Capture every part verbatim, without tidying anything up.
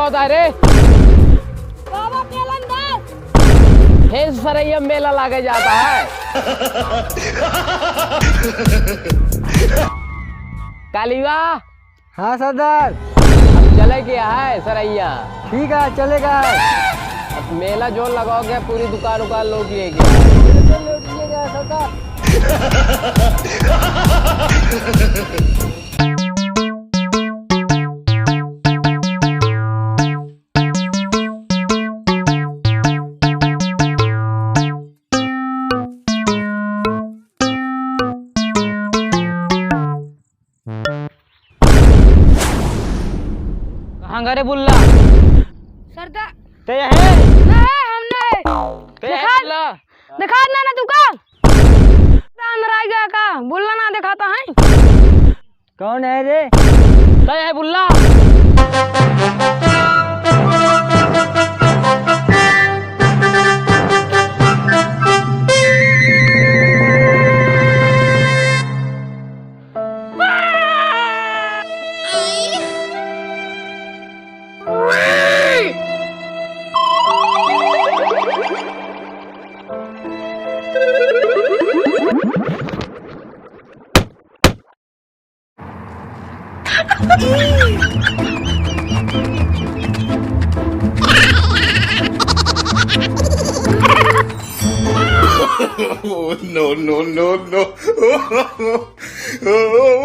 होता है रे? बाबा, तेल अंदर। फिर सरैया मेला लागे जाता है। कालीवा। हाँ सरदार। अब चले के है सरैया? ठीक है, चलेगा। अब मेला जोन लगाओगे, पूरी दुकान उकान लूट लेगी। बिल्कुल लूट लिया जाए सरदार। कहाँ गा रे बुल्ला? सरदार। ते है? नहीं, हम नहीं। ते है देखा, बुल्ला? देखा ना, ना तू का? अंदर आ गया का? बुल्ला ना दिखाता है। कौन है रे? तय है बुल्ला। Oh, no, no, no, no. No, no, no, no.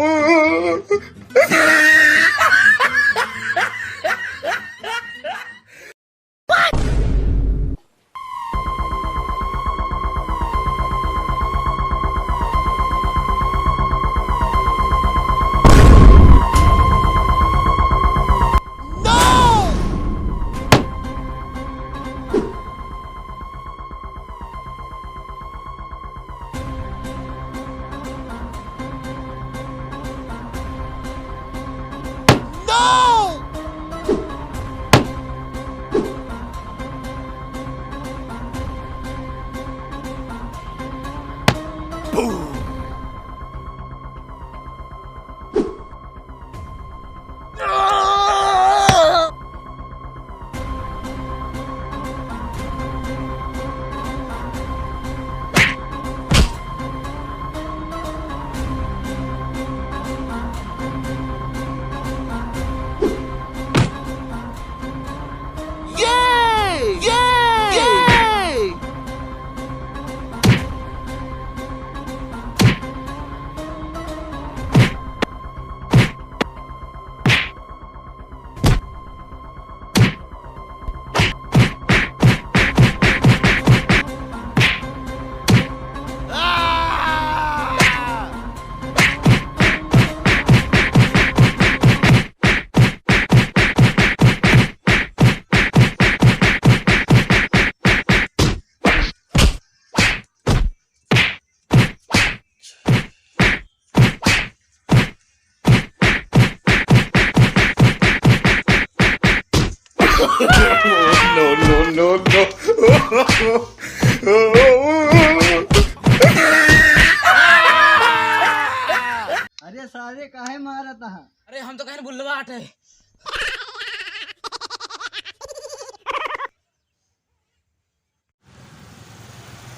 अरे सारे काहे मारत हा? अरे हम तो कहेन बुल्लवा आटे।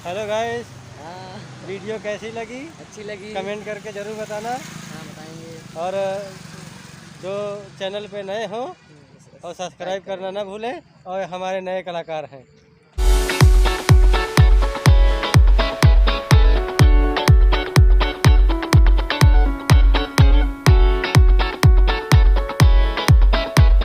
Hello guys, हाँ। Video कैसी लगी? अच्छी लगी। Comment करके जरूर बताना। हाँ, बताएंगे। और जो channel पे नए हो हम्म, और subscribe करना ना भूलें और हमारे नए कलाकार हैं।